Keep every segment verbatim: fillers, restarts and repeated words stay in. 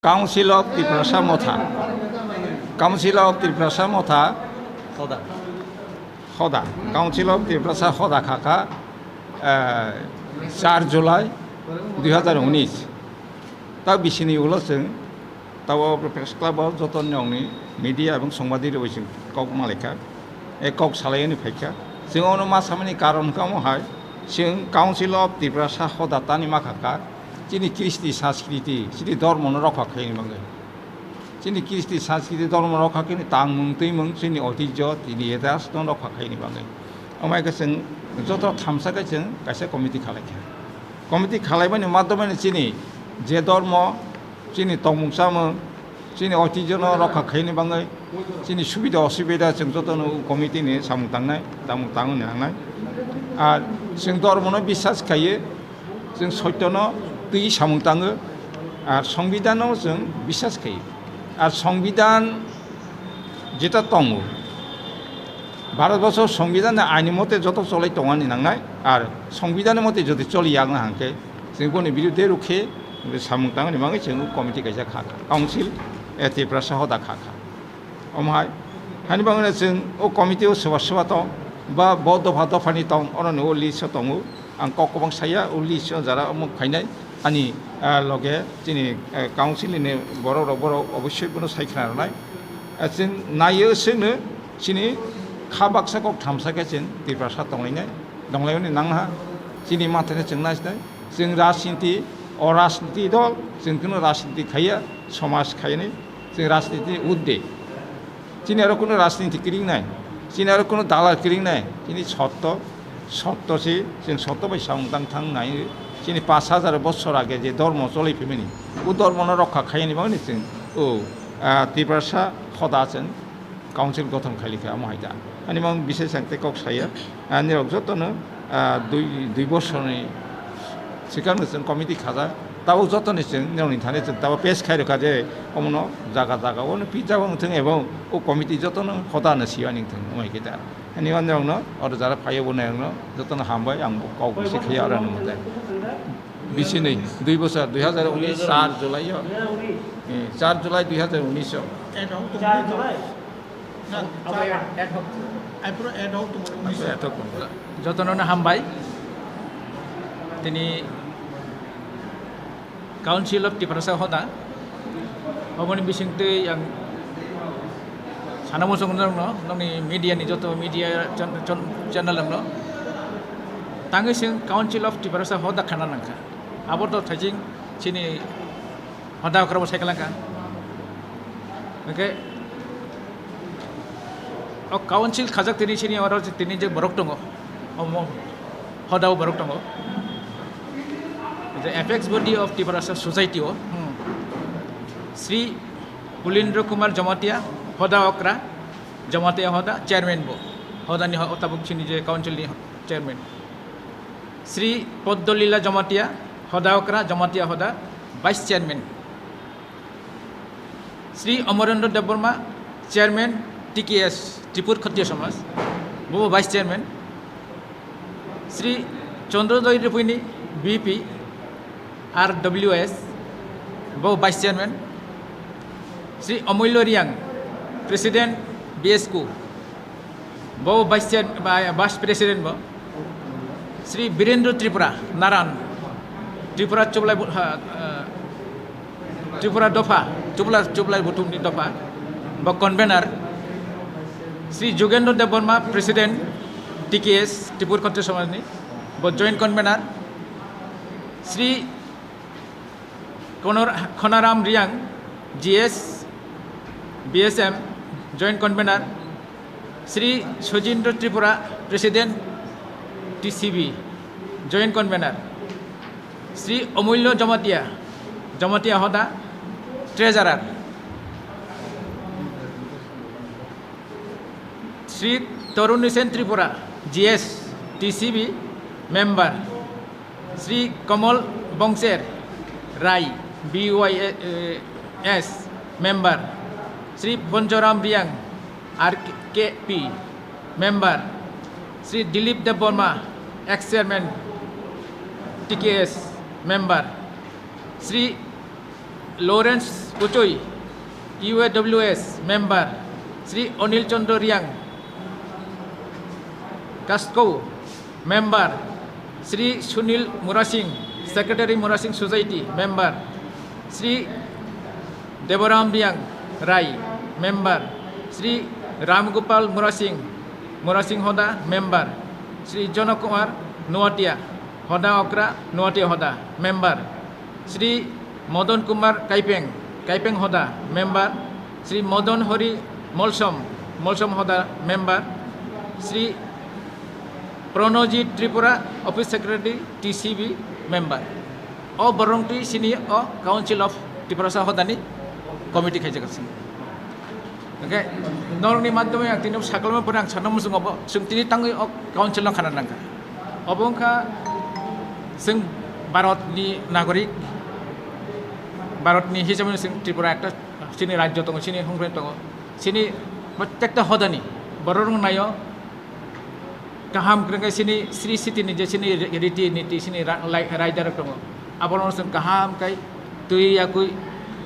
Council of Tiprasa Motha, Council of Tiprasa Motha, Hoda. Hoda, Council of Tiprasa Hoda khakha, eh, char July dui hazar unis. Ta bisini ulo chwng, tabo press club o joto nongni media ebong songbadirwi chwng kok malaikha, e kok salaiyani phaikha. Chwng ono ma samani karon kamo hai, chwng Council of Tiprasa Hoda tani makhakha, chini kristi, sanskriti, chini dhormono rokha khaini bagwi. Chini kristi, sanskriti, dhormo rokha khaini tangmung, twimung, chini oitijjo, chini itishasto rokha khaini bagwi. Amai khe chwng joto thamsa khe chwng kaisa committee khalaikha. Committee khalaimani madhyomeno chini je dhormo, chini tongmung chamung, chini oitijjono rokha khaini bagwi, chini subida osubida chwng jotono committee ni samung tangnai, tangmung tangwi nangnai. Ar chwng dhormono biswas khaiwi, chwng soitono twi samung tango, ar songbidanno chwng biswas khaiwi. Ar songbidan jeta tongo, Bharatbosho songbidan ni aini mote joto cholai tongani nangnai, ar songbidan ni mote jodi choli yagna hangkhe, chwng boni birudhe rukhe samung tangni bagwi chwng committee kaisa kha kha, Council, eh, Tiprasa Hoda kha kha. Omo hai, hani bagwino chwng o committee o soba soba tong, ba bo dopha dophani tong, oroni o list o tongo. Ang kok kwbang saya, o list o jara omo khainai, ani, ah, loge chini, eh, council ni borok rok, borok obossoi bono sai khna rwnai. Ah, chwng naio chwngno chini kha baksa kok thamsa khe chwng Tiprasa tonglainai, tonglaimani nangha. Chini mathai no chwng naisnai, chwng rajniti, o rajniti dol, chwng kheno rajniti khaiya, somaj khainai. Chwng rajniti urde. Chini aro kuno rajniti kiring nai. Chini aro kuno dalal kiring nai. Chini sotto, sotto si, chwng sotto bai samung tang thang nai. Chini pash hajar bochor age je dhormo cholai phimani. O dhormo no rokha khaini bagwi chwng o, ah, Tiprasa Hoda chwng council gothon khailikha omo hai da. Ani mang bisai chwng tei kok saya. Ah, nirok jotono, ah, dui, dui bosorni swkangno chwng committee khajak, tabuk jotoni chwng nirokni thani chwng tabuk pes khai rwkha je omono jaga jaga ono pijak wng thung ebo o committee jotono hoda no sio ning thung, omo hai khe da. Ani o nirokno oro jara phaiyo bo nirokno jotono hambai, ang bo kok bisi khaiya oro no mate. Bisi nwi, dui bosor, dui hazar unis char July o, eh, char July dui hazar unis o. Jotono no hambai. Tini Council of Tiprasa Hoda. Oboni bisingtwi ang sana muchung no, nokni media ni joto media chan-, chan-, channel no. Tangwi sing Council of Tiprasa Hoda khana nangkha. Abo to thajing chini Hoda okra bo sai kalangkha. Hwnkhe o council khajak tini sini oro tini je borok tongo, omo Hoda o borok tongo. The apex body of Tiprasa society o, hmm, Sri Pulindra Kumar Jamatia, Hoda okra, Jamatia Hoda, chairman bo. Hoda ni ho-, tabuk sini je council ni chairman. Sri Poddolila Jamatia, Hoda okra, Jamatia Hoda, vice chairman. Sri Amarendra Debbarma, chairman T K S, Tripur Khattiya Samaj, bo vice chairman. Sri Chandrodoy Rupini, V P, R W S, bo vice chairman. Sri Amulya Riang, president B S Q, bo vice chair, ba-, vice president bo. Sri Birendra Tripura, Naran, Tripura Chublai bu-, ha, eh, Tripura dopha, Chublai, Chublai Buthumni dopha, bo convener. Sri Jugendra Debbarma, president T K S, Tripur Khattiya Samajni, bo joint convener. Sri Konor-, Khonaram Riang, G S, B S M, joint convener. Sri Sojindra Tripura, president T C B, joint convener. Sri Amulya Jamatia, Jamatia Hoda, treasurer. Sri Tarun Sen Tripura, G S, T C B, member. Sri Kamal Bongser Rai, B Y S, member. Sri Ponchoram Riang, R K P, member. Sri Dilip Debbarma, ex-chairman, T K S, member. Sri Lawrence Kuchoi, U A W S member, Sri Anil Chandra Riang, Kasko member, Sri Sunil Murasing, Secretary Murasing Society member, Sri Debaram Riang Rai member, Sri Ramgopal Murasing, Murasing Hoda member, Sri Jono Kumar Noatia, Hoda Okra Noatia Hoda member, Sri Madan Kumar Kaipeng, Kaipeng Hoda member, Sri Madan Hari Molsom, Molsom Hoda member, Sri Pranojit Tripura, Office Secretary, T C B member. O borok twi sini o Council of Tiprasa Hodani committee khaijak sini. Hwnkhe norokni madhyome ang tini saklama pore ang sana muchungo bo chwng tini tangwi o council no khana nangkha. Obo wngkha chwng Bharatni nagorik, Bharatni hisabe chwng Tripura ekta chini rajyo tongo, chini hongkhorni tongo, chini protekta hodani borok rok naio. Kaham kwrwngkhe chini Sri Sitini je chini ri-, riti niti chini ra-, lai-, raidarok tongo. Abono chwng kaham khe twi yakwi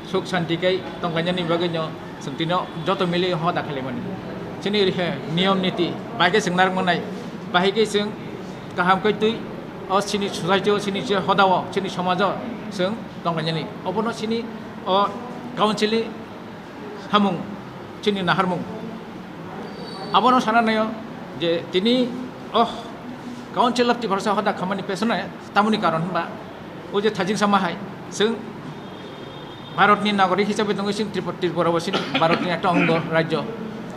suk santi khe tongkhainani bagwino chwng tino joto mili hoda khailaimani. Chini ri-, he, niyom niti bai khe chwng narwkmanai, bahai khe chwng kaham khe twi o chini society o, chini je hoda o, chini somajo chwng tongkhainani. Obono chini o council ni samung, chini naharmung. Abono sana naio je tini o Council of Tiprasa hoda khamani pesone tamoni karon hwnba o je thajing sama hai chwng Bharatni nagorik hisabe tongwi chwng Tripura, Tripura bo chini Bharatni ekta ongo rajyo.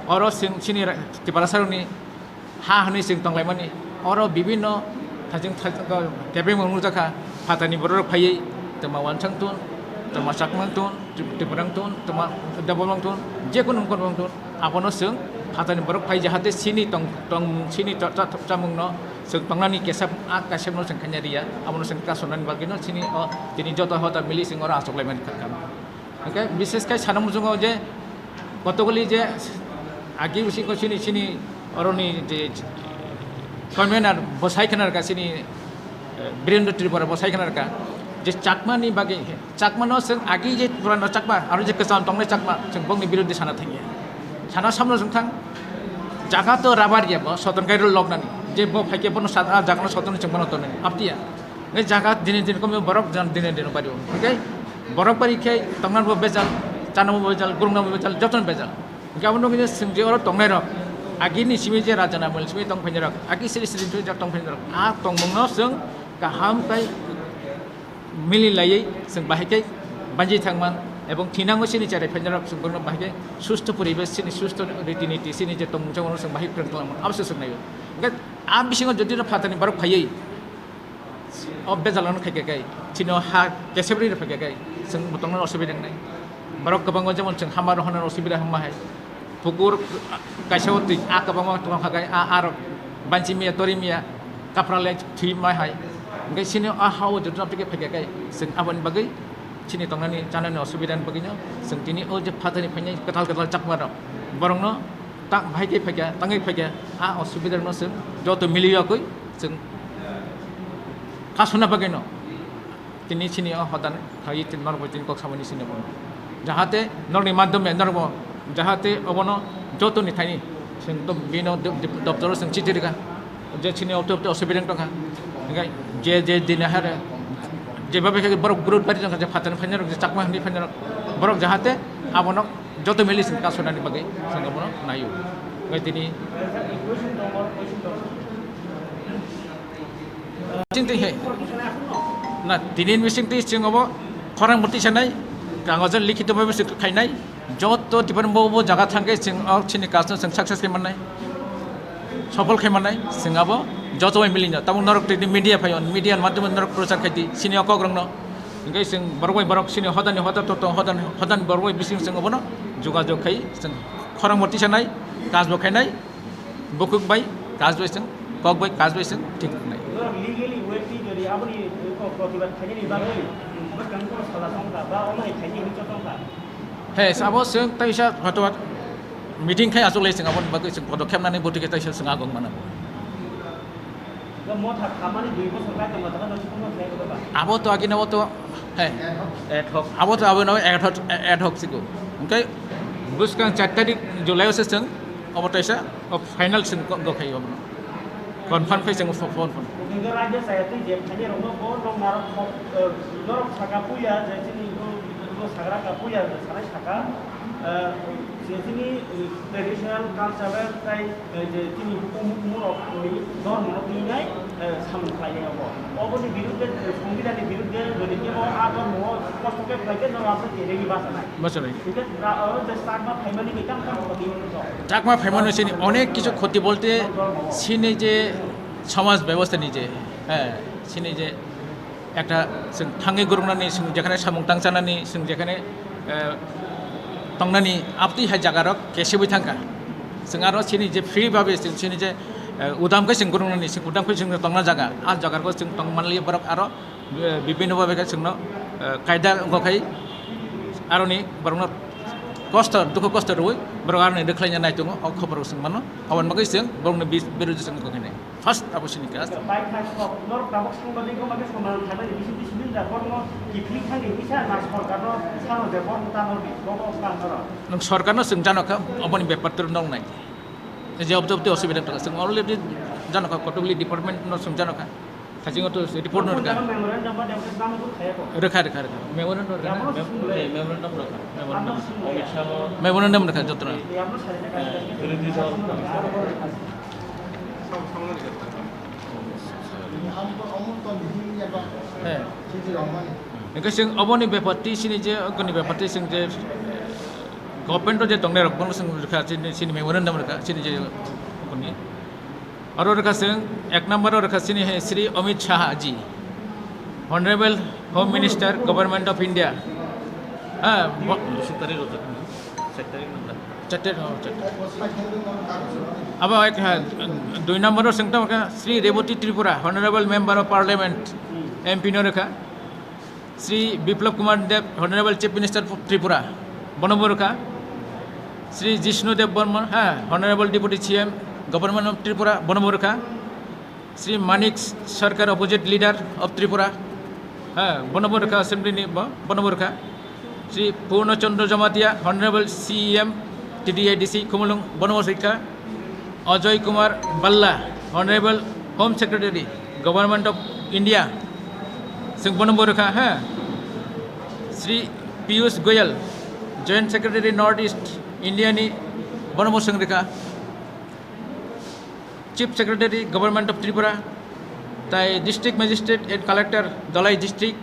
Oro chwng chini ra-, Tiprasarokni ha hwnwi chwng tonglaimani. Oro bibinno thajing thajing kebengmung nukjakha, phatani bororok phaiwi twma wansang tun, twma chakmang tun, twi-, twiprang tun, twma debolmang tun, jekunu wngkon tun, abono chwng phatani borok phai jahate chini tong-, tongmung, chini cha-, cha-, chamungno chwng tongnani kesep, a kesepno chwng khaina riya, abono chwng kasonani bagwino chini o tini joto hoda mili chwng oro achoklaimani kha kha. Hwnkhe bishesh khai sana muchungo je kotokoli je agi bising ko chini, chini oroni je convener bosai khna rwkha chini, eh, Birendra Tripura bosai khna rwkha je Chakmani bagwi, Chakmano chwng agi je purano Chakma aro je kwcham tongnai Chakma chwng bongni birodhi sana thangya. Sana samno chwng thang jaga to rabar ya bo soton kairo lognani je bo phaikhe bono sa-, ah, jagano soton chwng bono tongnani aptiya. Hwnkhe jaga dine dine komio borok jan dine dine bari o. Hwnkhe borok bari khe tongna bo bejal, chana bo bejal, gurungna bo bejal, jotono bejal. Hwnkhe abo nukhe je chwng je oro tongnai rok, agini simi je raja na mol simi tong phainai rok, agi siri siri tong phainai rok, a tongmungno chwng kaham khai mili laiwi chwng bahai khai banjwi thangman, ebong thinango chini cherai phainai rok chwng bono bahai khai sustho poribesh chini sustho riti niti chini je tongmung chwng bono chwng bahai kwrwng tongmani abo se chwng naio. Hwnkhe a bisingo jodi no phatani borok phaiwi o bejal no khaikha khe, chini o ha kesebri rw phaikha khe, chwng bo tongna osubida wngnai. Borok kwbangma jemon chwng hama rohorna osubida wngma hai. Pukur kaisa o twi a kwbangma tongkha khe, a, a rok banchi miya, tori miya, kapra le thwi ma hai. Hwnkhe chini o ha o joto no phaikha khe, chwng aboni bagwi chini tongnani chanani osubida ni bagwi no chwng tini o je phatani phainai kwtal kwtal chakma rok, borok no ta-, bahai khe phaikha, tangwi phaikha, a osubida no chwng joto mili yakwi chwng kasuna bagwi no tini chini o hodan khai tini norok bai tini kok samani sini bo. Jahate norokni madhyome norok bo jahate obono jotoni thaini chwng to bino dop-, dop-, doptoro chwng chithi rwkha. Je chini opte opte osubida wng tongkha. Hwnkhe je, je dini hare je babe khe borok group bari tongkha, je phatani phainai rok, je chakma hwnwi phainai rok, borok jahate abono joto mili chwng kasunani bagwi chwng abono naio. Hwnkhe tini chwng twi he na tini bising twi chwng obo khorang murti sanai, kagojo likhito bhabe se khainai, joto department bo, bo jaga thangkhe chwng o chini kajno chwng success khe mannai, sofol khe mannai, chwng abo joto bai milino. Tabuk norok tini media phaio, media ni madhyome norok prochar khaidi chini o kok rokno. Hwnkhe chwng borok bai borok chini hodani hoda to tong, hodani, hodani borok bai bising chwng obono jogajog khai chwng khorang murti sanai, kaj bo khainai, bukhuk bai kaj bai chwng, kok bai kaj bai chwng thik wngnai. Norok legally way twi jodi aboni kok protibad khainani bagwi bwskang kono sala tongkha ba omo hai khainai hinwi chotongkha. He, sabo chwng teisa hoto meeting khai achuk lai chwng aboni bagwi chwng podokhep nani bwtwi khe teisa chwng agong mano. Motha khamani dui bosor kai tongma tongma no chukuma khlai ko ba? Abo to agini abo to Ad hoc. Abo to abo no ad hoc, ad hoc siko. Hwnkhe bwskang char tarik July o se chwng obo taisa o final chwng go, go khai obo. Confirm khai chwng phone phone. Hwnkhe raida chaya twi je phani rokno bo nok narok khok, eh, norok saka puya je chini bo, bo sagra ka puya je sanai saka, eh, je chini, eh, traditional cultural tai, eh, je chini kumu kumu rok ni dhormo rok ni nai, eh, samung khlai nai obo. Oboni birudde, eh, Songbidanni birudde jodi kebo a dhormo o hostokkep khlai khe norok aswk khe regi basa nai. Basa nai. Hwnkhe ra-, o je Chakma phaimani ni tamo tamo khoti wngwi tong. Chakma phaimani sini onek kichu khoti bolte sini je somaj bebosta ni je, eh, sini je ekta chwng thangwi guruknani, chwng jekhane samung tangchanani, chwng jekhane, eh, tongnani, abtwi hai jagarok kesibwi thangkha. Chwng aro chini je free babe chwng chini je, eh, udam khe chwng guruknani, chwng udam khe chwng tongna jaga, a jagarok chwng tong manliya borok aro, eh, bibhinno babe khe chwngno, eh, kaida wngkha khai aroni borokno kosto, dukhu kosto rwui borok aroni rwkhlaina nai tongo, o khobor chwng mano, aboni bagwi chwng borokni bi-, birudu chwng wngkha khainai. First abo sini khe. Bai khai sok, norok tabuk songmani goma khe songmani thaimani bisi bisi min da, borno kiphilwi thangni kisa na sorkarno sano je borno tano di, bobo tang norok. Nwng sorkarno chwng jano kha, oboni bepar twi nong nai. Je objobti osubida tong, chwng already jano kha, kotokli department no chwng jano kha. Thaching to report no rwkha. Memorandum ba demonstration nang khaya ko. Rwkha, rwkha, rwkha. Memorandum rwkha. Memorandum rwkha. Memorandum. Amit Shah. Memorandum rwkha jotro. Birothi dol. Hwnkhe chwng oboni bepar twi sini je, oboni bepar twi chwng je government o je tongnai rok bono chwng rwkha chini, chini memorandum rwkha chini je oboni. Aro rwkha chwng ek number o rwkha chini he Shri Amit Shah ji, Honorable Home Minister, Government of India. Ha, bo- Secretary rojak ni. Secretary nang da. Secretary, oh, secretary. Abo ek, ha, dui number o chwng tamo kha Shri Rebati Tripura, Honorable Member of Parliament, M P no rwkha. Shri Biplab Kumar Deb, Honorable Chief Minister of Tripura, bono bo rwkha. Shri Jishnu Deb Barma, ha, Honorable Deputy C M, Government of Tripura, bono bo rwkha. Shri Manik Sarkar, Opposite Leader of Tripura, ha, bono bo rwkha, Assembly ni bo, bono bo rwkha. Shri Purna Chandra Jamatia, Honorable C E M, T D A D C Khumulwng, bono bo rwkha. Ajoy Kumar Bhalla, Honorable Home Secretary, Government of India, chwng bono bo rwkha, ha. Shri Piyush Goyal, Joint Secretary North East India ni, bono bo chwng rwkha. Chief Secretary, Government of Tripura, tai District Magistrate and Collector, Dhalai District,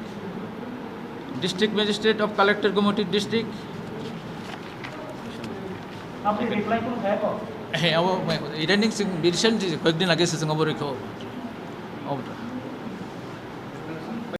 District Magistrate of Collector Gumoti District. Apni reply kono khaya ko? He, abo, idaning sing, recent je, koyekdin age se sing abo rikho. Abo.